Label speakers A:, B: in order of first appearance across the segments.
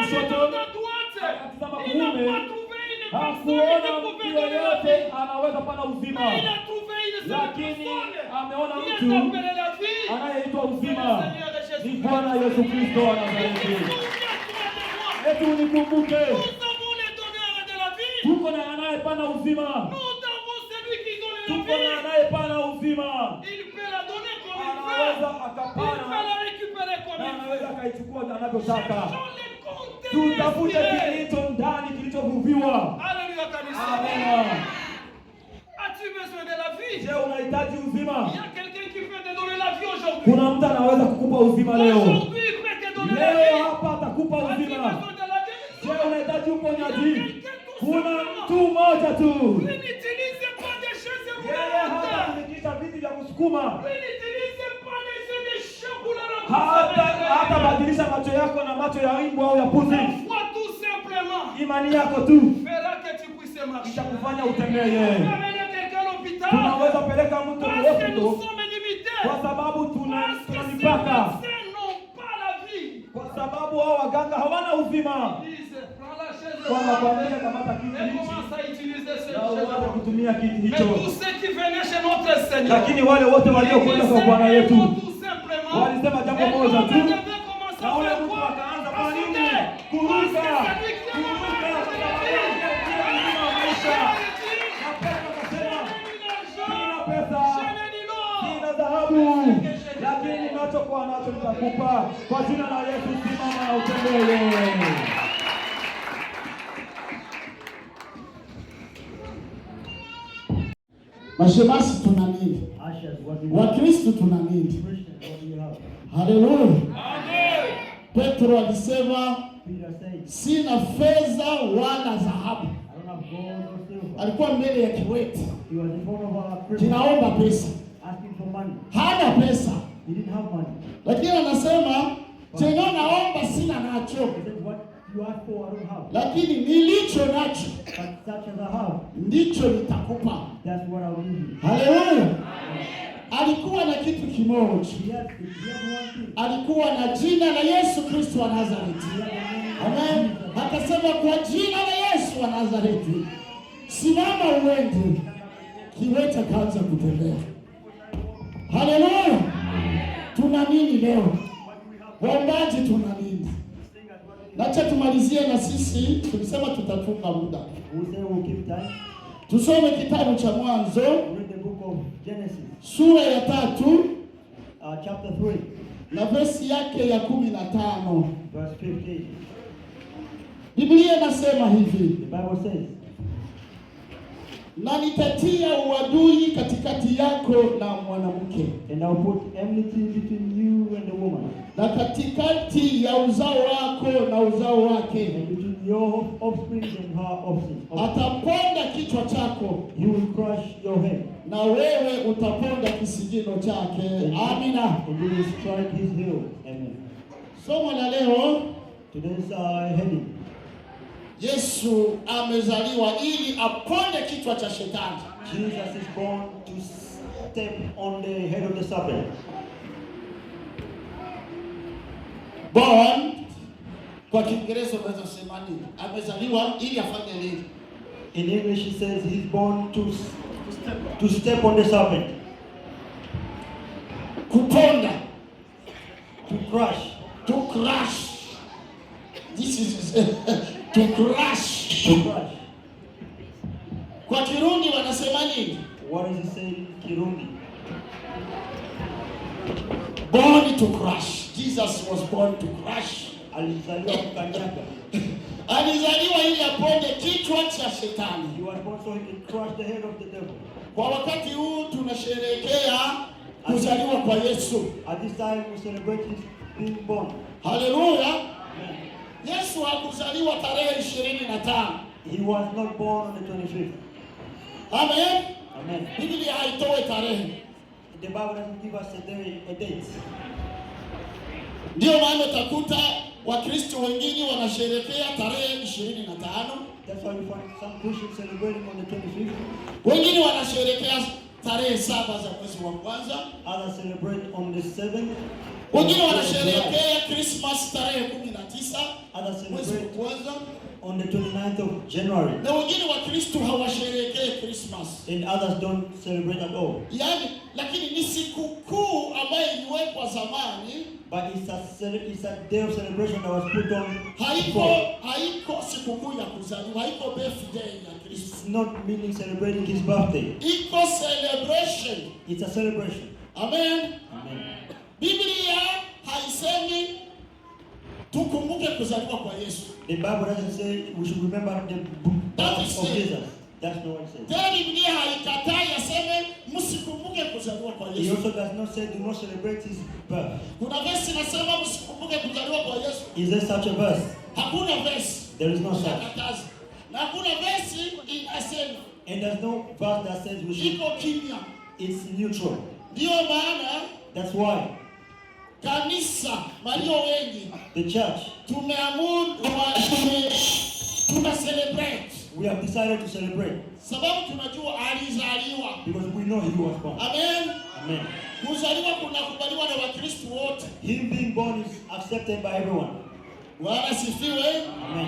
A: kushoto,
B: regarda à droite.
A: Akatizama
B: Il n'a
A: kuume,
B: pas trouvé une personne qui
A: hakuona
B: pouvait
A: mtu
B: donner la
A: yeyote
B: vie.
A: Anaweza pana uzima,
B: Mais il a trouvé une seule
A: lakini
B: personne
A: ameona
B: qui est
A: mtu
B: appelée la vie.
A: Anayeitwa
B: C'est le
A: uzima,
B: Seigneur
A: ni
B: Jésus.
A: Bwana Yesu Kristo wa
B: Il dit,
A: Nazareti.
B: souviens-toi de moi.
A: Eti unikumbuke.
B: Nous avons les donneurs de la vie.
A: Tuko na anayepana uzima,
B: Nous avons celui qui donne la
A: tuko na
B: vie.
A: Anayepana uzima.
B: Il peut la donner comme il veut.
A: Anaweza
B: Il
A: akapana
B: peut la récupérer comme
A: na
B: il veut.
A: Anaweza akaichukua anavyotaka.
B: Cherchons les contenus
A: Tutafute
B: inspirés.
A: Kilicho ndani kilichovuviwa.
B: Alléluia, kanisa.
A: Amen.
B: As-tu besoin de la vie?
A: Je, unahitaji uzima?
B: Il y a quelqu'un qui peut te donner la vie aujourd'hui.
A: Kuna mtu anaweza kukupa uzima leo.
B: Aujourd'hui, il peut te donner la
A: Leo
B: vie.
A: Hapa atakupa
B: As-tu
A: uzima.
B: Besoin de la
A: Je,
B: guérison?
A: Unahitaji uponyaji?
B: Il y a quelqu'un tout
A: Kuna
B: simplement.
A: Mtu mmoja tu.
B: Lui n'utilise pas des chaises
A: Yeye
B: roulantes.
A: hatatumikisha viti vya kusukuma.
B: Lui n'utilise pas les yeux des chiens pour la
A: Hata hatabadilisha macho yako na macho ya imbwa au ya pusi.
B: Foi tout simplement
A: Imani yako tu
B: fera que tu puisses marcher.
A: Itakufanya utembee.
B: Amener quelqu'un à l'hôpital.
A: Tunaweza peleka mtu
B: Parce que nous
A: hospital
B: sommes limités.
A: Kwa sababu tuna
B: Parce
A: tuna
B: que ces
A: mipaka,
B: médecins n'ont pas la vie.
A: Kwa sababu hao waganga hawana uzima.
B: Ils disent, prends la chaise
A: Wanakwambia kamata kiti
B: et
A: hichi
B: commence à utiliser cette
A: na
B: chaise.
A: uanze kutumia kiti
B: Mais
A: hicho.
B: tous ceux qui venaient chez notre Seigneur,
A: Lakini wale wote waliokwenda kwa Bwana yetu
B: tout simplement,
A: walisema jambo
B: et
A: moja
B: l'homme
A: tu,
B: devait commencer
A: na
B: à
A: ule
B: faire
A: mtu
B: quoi?
A: Akaanza
B: À
A: kwa nini?
B: sauter.
A: Kuruka,
B: Parce que celui qui a la
A: kuruka,
B: main
A: kwa
B: de la
A: sababu
B: vie,
A: yeye ndiye uzima wa maisha. Na Petro akasema, sina pesa, sina dhahabu, lakini ninachokuwa nacho nitakupa. Kwa jina la Yesu, simama na utembee.
C: Mashemasi tuna nini?
D: Ushers, what do you have?
C: Wakristo tuna nini?
D: Christians, what do you have?
C: Haleluya. Petro alisema
D: Peter said,
C: sina fedha wala dhahabu.
D: I don't have gold or silver.
C: Alikuwa mbele ya kiwete
D: He was in front of a cripple
C: kinaomba pesa,
D: asking for money.
C: Hana pesa,
D: He didn't have money.
C: Lakini anasema chenye naomba sina nacho,
D: He said, what you ask for, I don't have.
C: Lakini nilicho nacho
D: But such as I have,
C: ndicho nitakupa.
D: That's what I'll give you.
C: Haleluya! Alikuwa na kitu kimoja,
D: He had one thing.
C: Alikuwa na jina la Yesu Kristo wa Nazareti.
D: He had the name of
C: Amen.
D: Jesus.
C: Akasema kwa jina la Yesu wa Nazareti, simama uende. Kiwete akaanza kutembea. Haleluya! Tuna nini leo? Waombaji tuna nini? Nacha tumalizie na sisi, tulisema tutafunga muda.
D: We say we'll keep time.
C: Tusome kitabu cha Mwanzo
D: Read the book of Genesis,
C: sura ya 3
D: chapter 3,
C: na verse yake ya 15.
D: Verse 15.
C: Biblia inasema hivi:
D: The Bible says,
C: na nitatia uadui katikati yako na mwanamke,
D: And I'll put enmity between you and the woman,
C: na katikati ya uzao wako na uzao wake,
D: and between your offspring and her offspring.
C: Ataponda kichwa chako,
D: He will crush your head,
C: na wewe utaponda kisigino chake. Amina.
D: And you will strike his heel. Amen.
C: Somo la leo,
D: Today's heading:
C: Yesu amezaliwa ili aponde kichwa cha shetani.
D: Jesus is born to step on the head of the serpent.
C: Born kwa Kiingereza unaweza kusema nini? Amezaliwa ili afanye nini?
D: In English, he says he's born to step on the serpent,
C: Kuponda,
D: to crush,
C: to crush. This is to crush.
D: To crush.
C: Kwa Kirundi wanasema nini?
D: What does he say in Kirundi?
C: Born to crush. Jesus was born to crush.
D: Alizaliwa kukanyaga.
C: Alizaliwa ili aponde kichwa cha shetani.
D: He was born so he could crush the head of the devil.
C: Kwa wakati huu tunasherehekea kuzaliwa kwa Yesu.
D: At this time, we celebrate his being born.
C: Haleluya!
D: Amen.
C: Yesu hakuzaliwa tarehe 25.
D: He was not born on the 25th.
C: Amen.
D: Amen.
C: Biblia haitoe tarehe.
D: The Bible doesn't give us a day, a date.
C: Ndiyo maana utakuta Wakristo wengine wanasherehekea tarehe 25,
D: That's why you find some Christians celebrating on the 25th.
C: Wengine wanasherehekea tarehe 7 za mwezi wa kwanza,
D: Others celebrate on the 7th.
C: Wengine
D: July.
C: Wanasherehekea Christmas tarehe 19
D: Others
C: mwezi wa
D: celebrate
C: kwanza,
D: on the 29th of January.
C: Na wengine Wakristo hawasherehekee Christmas.
D: And others don't celebrate at all.
C: Yaani, lakini ni sikukuu ambayo iliwekwa zamani,
D: But it's a day of celebration that was put on
C: haiko
D: before.
C: Haiko sikukuu ya kuzaliwa, haiko birthday ya Kristo,
D: It's not meaning celebrating his birthday.
C: Iko celebration.
D: It's a celebration.
C: Amen.
D: Amen.
C: Biblia haisemi tukumbuke kuzaliwa kwa Yesu.
D: The Bible doesn't say we should remember the
C: That
D: birth
C: is
D: of
C: it.
D: Jesus. That's not what it says.
C: Tena Biblia haikatai aseme msikumbuke kuzaliwa kwa
D: It
C: Yesu.
D: also does not say do not celebrate his birth.
C: Kuna verse inasema msikumbuke kuzaliwa kwa Yesu?
D: Is there such a verse?
C: Hakuna verse
D: There is no such.
C: inakataza, na hakuna verse inasema,
D: And there's no verse that says we should.
C: iko kimya.
D: It's neutral.
C: Ndiyo maana
D: That's why
C: kanisa walio wengi
D: the church,
C: tumeamuru tuna celebrate
D: we have decided to celebrate
C: sababu tunajua alizaliwa.
D: Because we know he was born.
C: Amen.
D: Amen.
C: Kuzaliwa kunakubaliwa na Wakristo wote.
D: Him being born is accepted by everyone.
C: Bwana sifiwe.
D: Amen.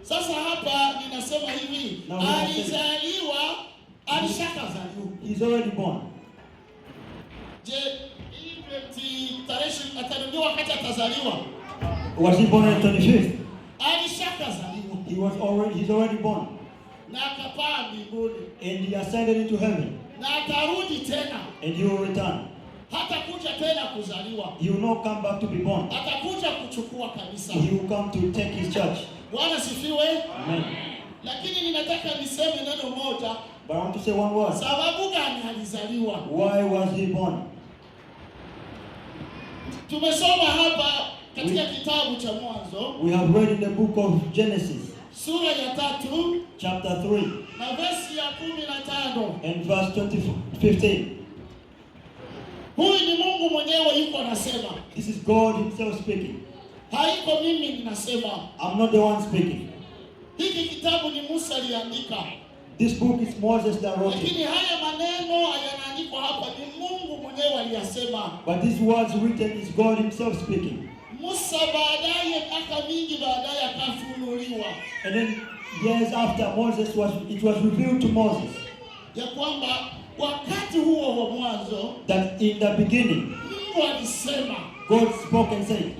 C: Sasa hapa ninasema hivi,
D: Na unasema-
C: alizaliwa, alishakazaliwa.
D: He's already born.
C: Je, hii 20 tarehe 25 ndio wakati atazaliwa?
D: Was he born on the 25th?
C: Alishakazaliwa
D: He's already born.
C: Na akapaa mbinguni
D: And he ascended into heaven.
C: Na atarudi tena,
D: And he will return.
C: Hatakuja tena kuzaliwa,
D: He will not come back to be born.
C: Atakuja kuchukua kanisa.
D: He will come to take his church.
C: Bwana sifiwe.
D: Amen.
C: Lakini ninataka niseme neno moja.
D: But I want to say one word.
C: Sababu gani alizaliwa?
D: Why was he born?
C: Tumesoma hapa katika kitabu cha Mwanzo
D: We have read in the book of Genesis,
C: sura ya 3
D: chapter 3,
C: na verse ya 15.
D: And verse 20, 15.
C: Huyu ni Mungu mwenyewe yuko anasema,
D: This is God Himself speaking.
C: Haiko mimi ninasema.
D: I'm not the one speaking.
C: Hiki kitabu ni Musa aliandika,
D: This book is Moses that wrote it.
C: Lakini haya maneno yanaandikwa hapa ni Mungu mwenyewe aliyasema.
D: But these words written is God Himself speaking.
C: Musa baadaye, miaka mingi baadaye akafunuliwa
D: And then years after it was revealed to Moses
C: ya kwamba wakati huo wa mwanzo
D: that in the beginning
C: Mungu alisema,
D: God spoke and said,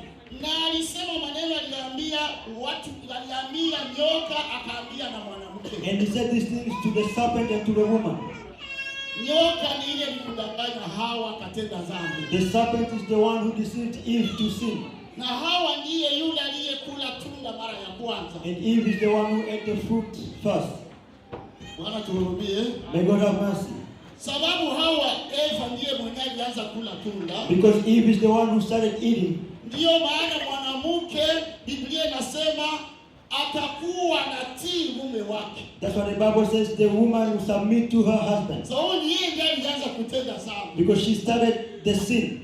C: na alisema maneno, aliambia watu, aliambia nyoka, akaambia na mwanamke.
D: And he said these things to the serpent and to the woman.
C: Nyoka ni ile ilikudanganya Hawa akatenda dhambi,
D: The serpent is the one who deceived Eve to sin.
C: Na Hawa ndiye yule aliyekula tunda mara ya kwanza.
D: And Eve is the one who ate the fruit first.
C: Bwana tuhurumie.
D: May God have mercy.
C: Sababu Hawa Eva ndiye mwenye alianza kula tunda,
D: Because Eve is the one who started eating.
C: Ndiyo maana mwanamke, Biblia inasema atakuwa anatii mume wake.
D: That's what the Bible says, the woman will submit to her husband.
C: Sababu ni yeye ndiye alianza kutenda dhambi.
D: Because she started the sin.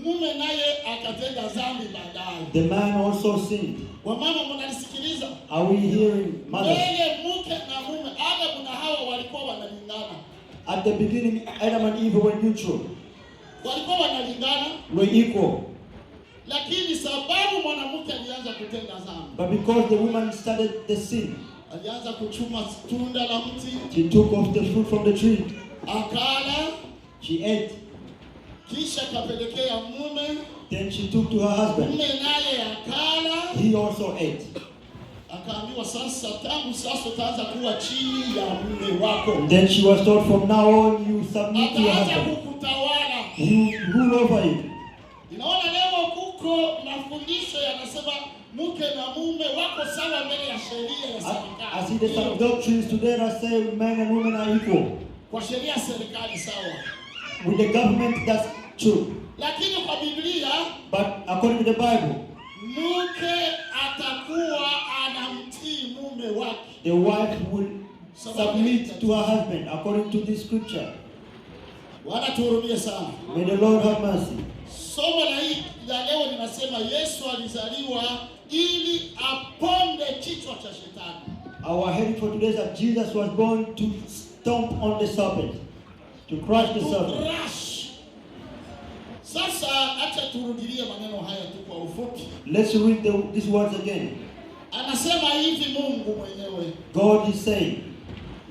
C: Mume naye akatenda dhambi baadaye.
D: The man also sinned.
C: Wamama mnanisikiliza?
D: Are we hearing, mothers?
C: Mbele mke na mume, Adamu na Hawa walikuwa wanalingana.
D: At the beginning, Adam and Eve were neutral,
C: Walikuwa wanalingana,
D: were equal.
C: Lakini sababu mwanamke alianza kutenda dhambi.
D: But because the woman started the sin,
C: Alianza kuchuma tunda la mti,
D: she took off the fruit from the tree.
C: Akala,
D: She ate.
C: Kisha akapelekea mume,
D: Then she took to her husband.
C: Mume naye akala.
D: He also ate.
C: Akaambiwa sasa, tangu sasa utaanza kuwa chini ya mume wako,
D: And then she was told, from now on, you submit to your
C: ataanza
D: husband.
C: kukutawala.
D: He will rule over you.
C: Inaona leo kuko mafundisho yanasema mke na mume wako sawa mbele ya sheria ya
D: I see there's some
C: serikali.
D: doctrines today that say men and women are equal.
C: Kwa sheria ya serikali sawa,
D: With the government, that's true.
C: Lakini kwa Biblia
D: But according to the Bible,
C: mke atakuwa anamtii mume wake.
D: The wife will submit to her husband according to this scripture.
C: Bwana tuhurumie sana.
D: May the Lord have mercy.
C: Somo la hii la leo linasema Yesu alizaliwa ili aponde kichwa cha shetani.
D: Our heading for today is that Jesus was born to stomp on the serpent, to crush the
C: To
D: serpent.
C: crush. Sasa acha turudilie maneno haya tu kwa ufupi.
D: Let's read these words again.
C: Anasema hivi Mungu mwenyewe,
D: God is saying,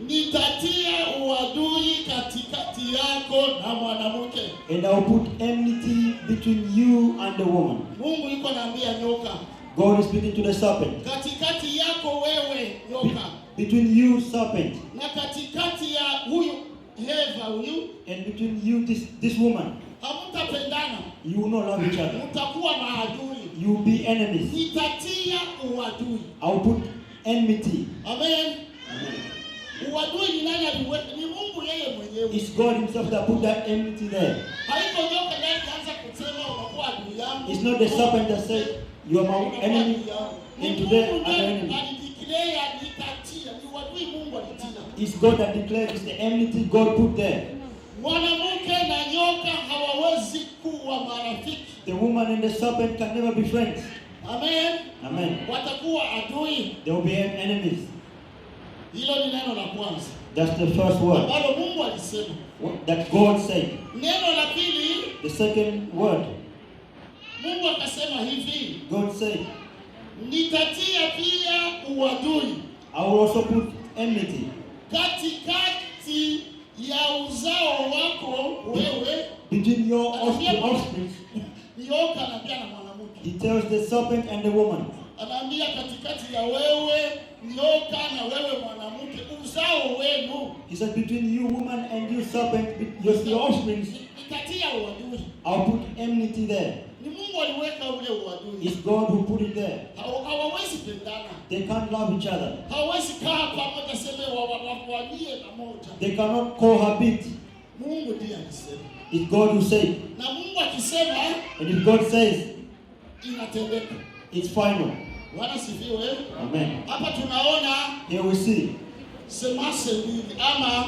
C: nitatia uadui katikati yako na mwanamke.
D: "And I will put enmity between you and the woman."
C: Mungu yuko anaambia nyoka,
D: God is speaking to the serpent.
C: Katikati yako wewe nyoka
D: Between you, serpent,
C: na katikati ya huyu Eva huyu,
D: and between you, this woman,
C: hamtapendana,
D: you will not love each other.
C: Mtakuwa maadui.
D: You will be enemies.
C: Nitatia uadui.
D: I will put enmity.
C: Amen.
D: Amen.
C: Uadui ni nani aliweka? Ni Mungu yeye mwenyewe.
D: It's God Himself that put that enmity there.
C: Haiko nyoka ndiye alianza kusema unakuwa adui yangu.
D: It's not the serpent that said, "You are my
C: Unakuwa
D: enemy,"
C: adui yangu. Ni
D: and today
C: Mungu
D: I'm
C: ndiye
D: your enemy.
C: alideclare nitatia. Ni uadui Mungu alitia.
D: It's God that declared it's the enmity God put there.
C: Mwanamke na nyoka hawawezi kuwa marafiki.
D: The woman and the serpent can never be friends.
C: Amen.
D: Amen.
C: Watakuwa adui.
D: They will be enemies.
C: Hilo ni neno la kwanza
D: That's the first word
C: ambalo Mungu alisema.
D: That God said.
C: Neno la pili,
D: The second word,
C: Mungu akasema hivi,
D: God said,
C: nitatia pia uadui
D: "I will also put enmity
C: katikati ya uzao wako wewe."
D: between your offspring."
C: Nyoka anaambia na mwanamke,
D: He tells the serpent and the woman,
C: anaambia katikati ya wewe nyoka na wewe mwanamke, uzao wenu
D: He said, "Between you, woman, and you, serpent, your offsprings,
C: nitatia uadui.
D: I'll put enmity there."
C: Ni Mungu aliweka ule uadui.
D: It's God who put it there.
C: Hawawezi pendana,
D: They can't love each other.
C: hawawezi kaa pamoja, seme wawanie pamoja.
D: They cannot cohabit.
C: Mungu ndiye alisema,
D: It's God who said.
C: Na Mungu akisema
D: And if God says,
C: inatendeka.
D: It's final.
C: Bwana sifiwe.
D: Amen.
C: Hapa tunaona
D: Here we see
C: semence mbili ama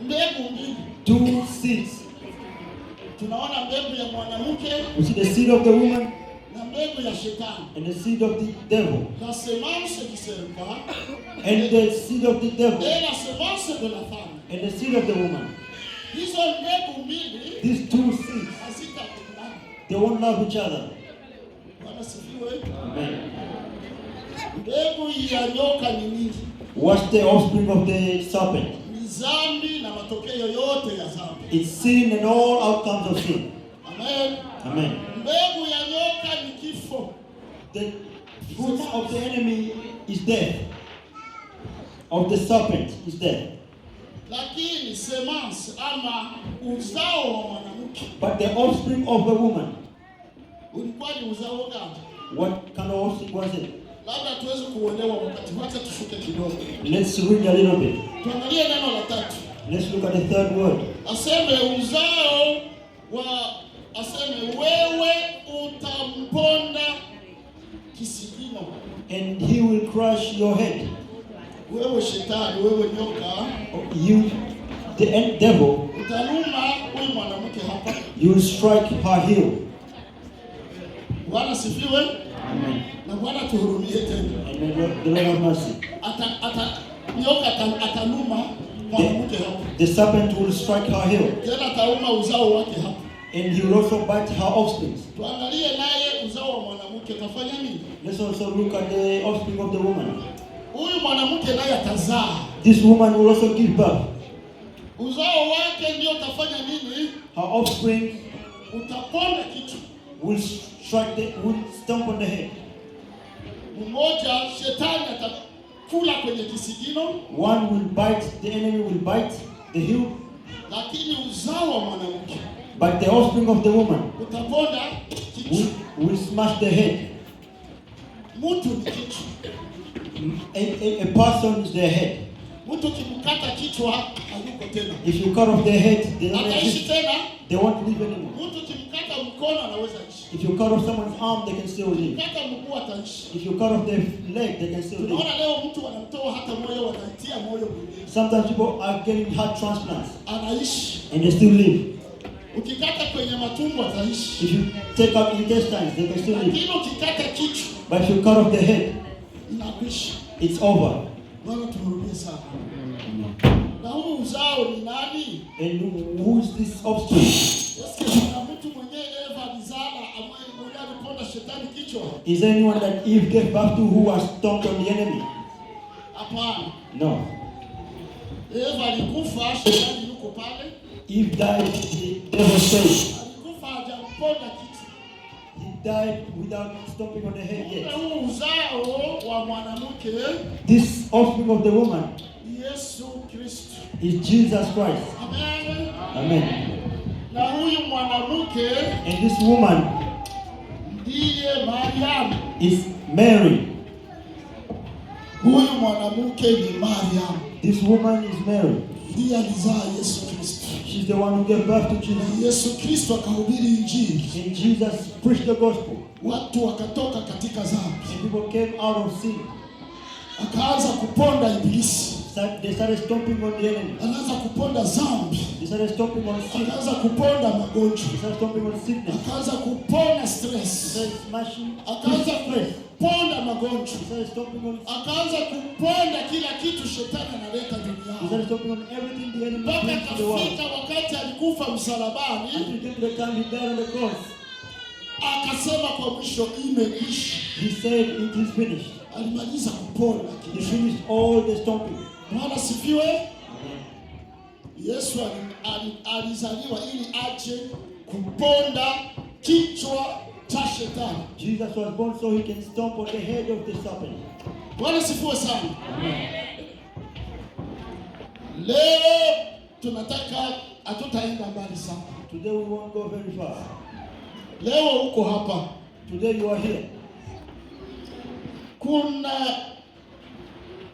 C: mbegu mbili.
D: Two seeds.
C: Tunaona mbegu ya mwanamke
D: We see the seed of the woman
C: na mbegu ya shetani.
D: And the seed of the devil.
C: La semence du serpent
D: And the seed of the devil
C: et la semence de la femme.
D: And the seed of the woman.
C: Hizo mbegu mbili
D: These two seeds,
C: hazitapendana.
D: They won't love each other.
C: Bwana sifiwe.
D: Amen.
C: Mbegu ya nyoka ni nini?
D: What's the offspring of the serpent?
C: Ni zambi na matokeo yote ya zambi.
D: It's sin and all outcomes of sin.
C: Amen.
D: Amen.
C: Mbegu ya nyoka ni kifo.
D: The fruit of the enemy is death. Of the serpent is death.
C: Lakini semence ama uzao wa mwanamke
D: But the offspring of the woman,
C: ulikuwa ni uzao gani?
D: What kind of offspring was it?
C: Labda tuweze kuelewa wakati, wacha tushuke kidogo.
D: Let's read a little bit.
C: Tuangalie neno la tatu.
D: Let's look at the third word.
C: Aseme uzao wa aseme wewe utamponda kisigino.
D: And he will crush your head.
C: Wewe shetani, wewe nyoka,
D: You, the devil,
C: utaluma huyu mwanamke hapa.
D: You will strike her heel.
C: Bwana sifiwe
D: Amen.
C: Na Bwana tuhurumie tena.
D: And may the Lord have mercy.
C: Ata, ata, nyoka ataluma mwanamke hapa.
D: The serpent will strike her heel,
C: Tena atauma uzao wake hapa.
D: And he will also bite her offspring.
C: Tuangalie naye uzao wa mwanamke utafanya nini?
D: Let's also look at the offspring of the woman.
C: Huyu mwanamke naye atazaa.
D: This woman will also give birth.
C: Uzao wake ndio utafanya nini?
D: Her offspring
C: Utaponda kichwa.
D: Will stomp on the head.
C: Mmoja shetani atakula kwenye kisigino,
D: One will bite, the enemy will bite the heel,
C: lakini uzao wa mwanamke
D: but the offspring of the woman
C: utaponda kichwa.
D: will smash the head.
C: Mtu ni kichwa.
D: A person is their head.
C: Mtu ukimkata kichwa hayuko tena.
D: If you cut off their head, they don't
C: Ataishi
D: exist.
C: tena.
D: They won't live anymore.
C: Mtu ukimkata mkono anaweza ishi.
D: If you cut off someone's arm, they can still live.
C: Kata mguu ataishi.
D: If you cut off their leg, they can still live.
C: Tunaona leo mtu anamtoa hata moyo, wanaitia moyo mwingine.
D: Sometimes people are getting heart transplants
C: Anaishi.
D: And they still live.
C: Ukikata kwenye matumbo ataishi.
D: If you take out intestines, they can still live.
C: Lakini ukikata kichwa
D: But if you cut off the head,
C: inakwisha.
D: It's over.
C: Bwana tuhurumie sana. Na huu uzao ni nani?
D: And who is this offspring?
C: Eske kuna mtu mwenye shetani kichwa?
D: Is there anyone that Eve gave birth to who has stomped on the enemy?
C: Hapana.
D: No.
C: Eva alikufa, shetani yuko pale.
D: Eve died, the devil stayed.
C: Alikufa hajamponda kichwa.
D: He died without stomping on the head
C: Kumbe
D: yet.
C: huu uzao wa mwanamke
D: This offspring of the woman
C: ni Yesu Kristo.
D: is Jesus Christ.
C: Amen.
D: Amen.
C: Na huyu mwanamke
D: And this woman
C: ndiye Mariamu.
D: is Mary.
C: Huyu mwanamke ni Mariamu,
D: This woman is Mary.
C: Ndiye alizaa Yesu Kristo.
D: She's the one who gave birth to Jesus.
C: Na Yesu Kristo akahubiri Injili,
D: And Jesus preached the gospel.
C: Watu wakatoka katika dhambi,
D: And people came out of sin.
C: Akaanza kuponda ibilisi,
D: They started stomping on the enemy.
C: Anaanza kuponda dhambi,
D: They started stomping on sin.
C: Akaanza kuponda magonjwa,
D: They started stomping on sickness.
C: Akaanza kuponda
D: They
C: stress,
D: started smashing
C: Akaanza
D: stress.
C: Kuponda magonjwa,
D: They started stomping on
C: akaanza kuponda kila kitu shetani analeta
D: They
C: duniani,
D: started stomping on everything the enemy
C: mpaka
D: brings to the world.
C: akafika wakati alikufa msalabani,
D: Until came to the time he died on the cross.
C: Akasema kwa mwisho, imekwisha.
D: He said, "It is finished."
C: Alimaliza kuponda
D: He
C: kitu.
D: finished all the stomping.
C: Bwana sifiwe. Yesu alizaliwa ili aje kuponda kichwa cha shetani.
D: Jesus was born so he can stomp on the head of the serpent.
C: Bwana sifiwe sana. Leo tunataka, hatutaenda mbali sana.
D: Today we won't go very far.
C: Leo uko hapa,
D: Today you are here.
C: Kuna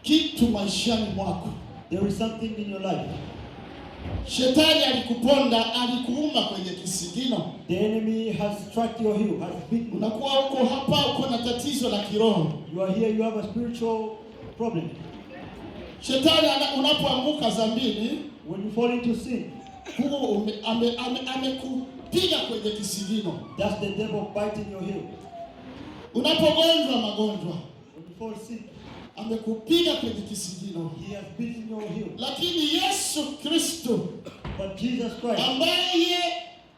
C: kitu maishani mwako.
D: There is something in your life.
C: Shetani alikuponda, alikuuma kwenye kisigino.
D: The enemy has struck your heel, has beaten you.
C: Unakuwa uko hapa, uko na tatizo la kiroho.
D: You are here, you have a spiritual problem.
C: Shetani unapoanguka dhambini,
D: When you fall into sin,
C: huo amekupiga kwenye kisigino.
D: That's the devil biting your heel.
C: Unapogonjwa magonjwa,
D: When you fall sick,
C: amekupiga kwenye kisigino.
D: He has beaten your heel.
C: Lakini Yesu Kristo
D: But Jesus Christ,
C: ambaye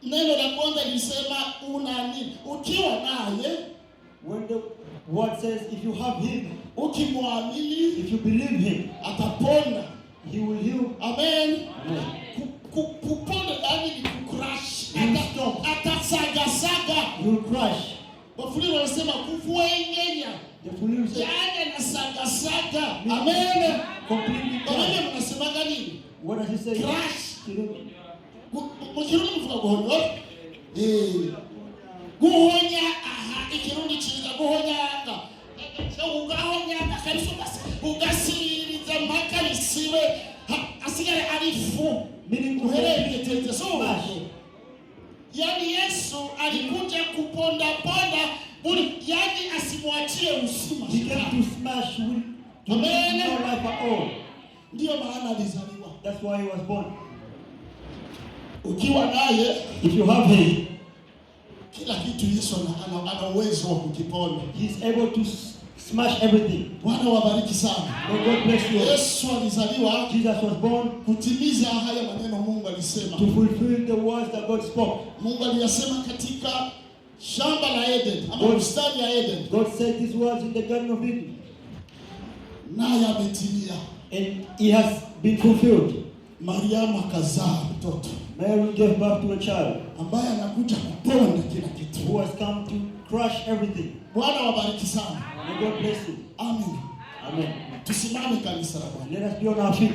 C: neno la kwanza lilisema una nini, ukiwa naye,
D: when the word says, if you have him,
C: ukimwamini,
D: if you believe him,
C: atapona.
D: He will heal.
C: Amen.
D: Amen.
C: Kupona yani ni kucrush,
D: He will stop.
C: Atasagasaga.
D: He will crush.
C: Wafuliru wanasema kuvuengenya,
D: The Fuliru says,
C: yani anasagasaga. Amen.
D: Completely crush.
C: Wengine mnasemaga nini?
D: What does he say?
C: Crush.
D: Kirundi.
C: Mu Kirundi muvuga guhonyora? Eh. Guhonya aha ikirundi ciza guhonyanga. Ugahonyanga kabisa ugasiririza mpaka bisibe asigare ari ifu.
D: Meaning to
C: Uhereye so.
D: smash.
C: Yaani Yesu alikuja kuponda ponda buli, yani asimwachie uzima.
D: He came to smash with to
C: Amen.
D: give no life at all.
C: Ndiyo maana alizaliwa.
D: That's why he was born.
C: Ukiwa naye,
D: If you have him,
C: kila kitu Yesu ana uwezo wa kukiponda.
D: He's able to smash everything.
C: Bwana wabariki sana.
D: May God bless you.
C: Yesu alizaliwa
D: Jesus was born
C: kutimiza haya maneno Mungu alisema.
D: To fulfill the words that God spoke.
C: Mungu aliyasema katika shamba la Eden ama bustani ya Eden,
D: God said these words in the Garden of Eden,
C: naye ametimia.
D: And it has been fulfilled.
C: Mariamu akazaa mtoto
D: Mary gave birth to a child
C: ambaye anakuja kuponda kila kitu.
D: Who has come to crush everything.
C: Bwana wabariki sana.
D: May God bless you.
C: Amen.
D: Amen.
C: Tusimame, kanisa la Bwana.
D: Let us be on our feet.